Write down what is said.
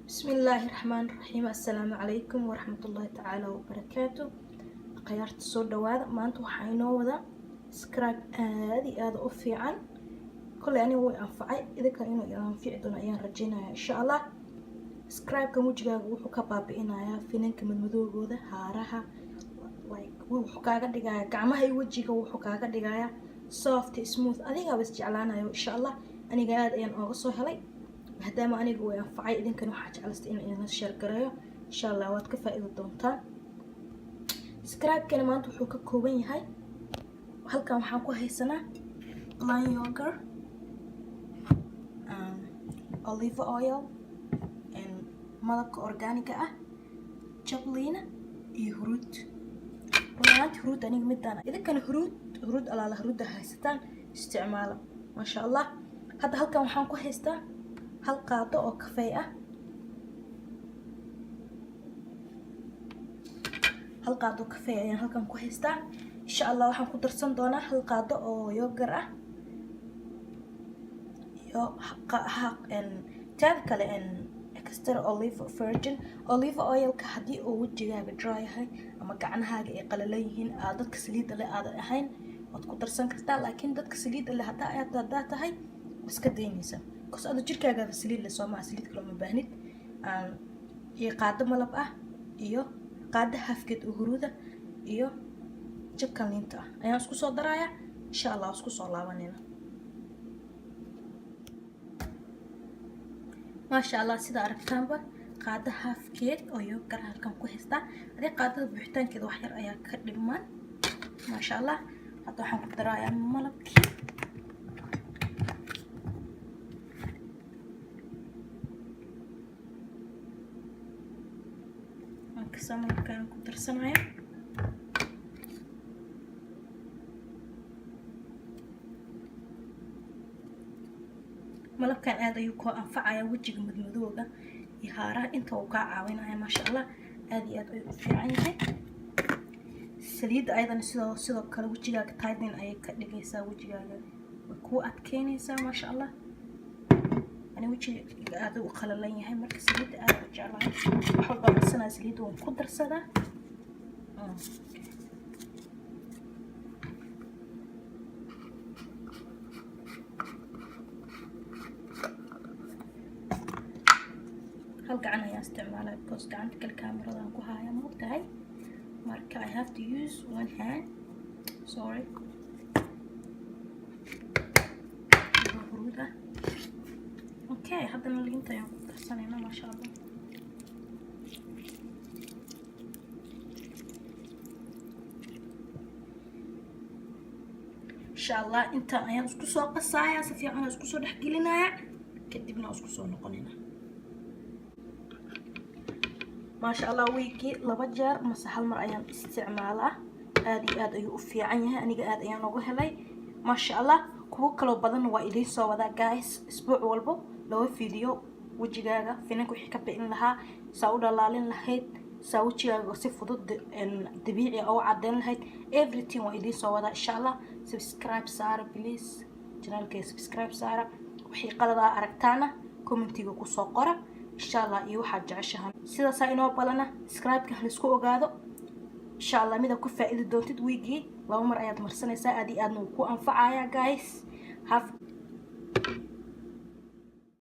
Bismillaahi raxmaani raxiim. Assalaamu calaykum waraxmatullaahi tacaala wabarakaatu. Akhyaarta, soo dhawaada. Maanta waxaa inoo wadaa scrub aada iyo aada u fiican. Kolley aniga way anfacay, idinka inuu anfici doono ayaan rajeynaya, insha Allah. Scrubkan wejigaaga wuxuu ka baabi'inayaa finanka madmadoogooda, haaraha, like wuxuu kaaga dhigayaa gacmaha iyo wejiga, wuxuu kaaga dhigayaa soft, smooth. Adigaaba is jeclaanayo, insha Allah. Aniga aada ayaan ooga soo helay. Maadaama aniga way anfacay, idinkan waxaa jeclastay in idinla share gareeyo. Insha Allah waad ka faa-iidi doontaan. Scrubkana maanta wuxuu ka kooban yahay, halkan waxaan ku haysanaa plain yogurt, olive oil, malabka organiga ah, jabliina iyo huruud. Runaanti huruud aniga midaan, idinkana huruud, huruud alaala huruudda haysataan isticmaala, maasha Allah. Hadda halkan waxaan ku haystaa hal qaado oo kafey ah, hal qaado oo kafey ayaan halkan ku haystaa. Insha Allah waxaan ku darsan doonaa hal qaado oo yogurt ah iyo taada kale extra olive, virgin olive oilka. Haddii uu wejigaaga dry yahay ama gacnahaaga ay qalalan yihiin, aad dadka saliidda leh aadan ahayn, waad ku darsan kartaa. Laakiin dadka saliidda leh haddaa tahay, iska daynaysa, because adu jirkaagaaba saliid leh, soo maha? Saliid kale uma baahnid. Iyo qaado malab ah iyo qaado halfkeed oo huruuda iyo jabkan liinta ah ayaan isku soo darayaa. Insha Allah isku soo laabanayna. Maasha Allah, sida aragtaanba qaado halfkeed oo yogurt halkan ku haystaa. Adii qaadada buuxitaankeeda wax yar ayaa ka dhiman, maasha Allah. Hadda waxaan ku darayaa malabkii. Markasa malabkaan ku darsanaya. Malabkan aad ayuu koo anfacaya, wejiga madmadooga iyo haaraha inta uu kaa caawinaya, maasha Allah. Aad iyo aad ayuu u fiican yahay. Saliidda ayadana sidoo kale wejigaaga tightening ayay ka dhigaysaa, wejigaaga way kuu adkeynaysaa, maasha Allah. Ani wejiga aad u qalalan yahay, marka saliidda aad u jeclahay. Wax walbaa marsanaya saliidda waan ku darsadaa. Hal gacan ayaan isticmaalaa because gacanta kale kaamiradan ku haya, ma ogtahay? Marka I have to use one hand, sorry. Huruud ah. Okay, haddana liinta ayaan ku darsanaynaa, maasha Allah. Insha Allah intaan ayaan isku soo qasaaya, si fiican isku soo dhex gelinaya, kadibna isku soo noqonayna, maasha Allah. Weekii laba jeer mase hal mar ayaan isticmaalaa. Aad iyo aad ayuu u fiican yahay, aniga aad ayaan uga helay, maasha Allah. Kuwo kaloo badan waa idiin soo wadaa, guys. Isbuuc walbo laba video: wejigaaga finanka wixii ka bi'in lahaa, saa u dhalaalin lahayd, saa wejigaaga si fudud dabiici u cadeyn lahayd, everything waa idiin soo wadaa, insha Allah. Subscribe saara, please. Channelkay subscribe saara. Wixii qaladaa aragtaana commentiga kusoo qora, insha Allah, iyo waxaad jeceshahan. Sidaasaa inoo balana. Scrubka halaisku ogaado, insha Allah. Midaad ku faa-iidi doontid, wiigii laba mar ayaad marsanaysaa. Aad iyo aadna wuu ku anfacaya, guys. Have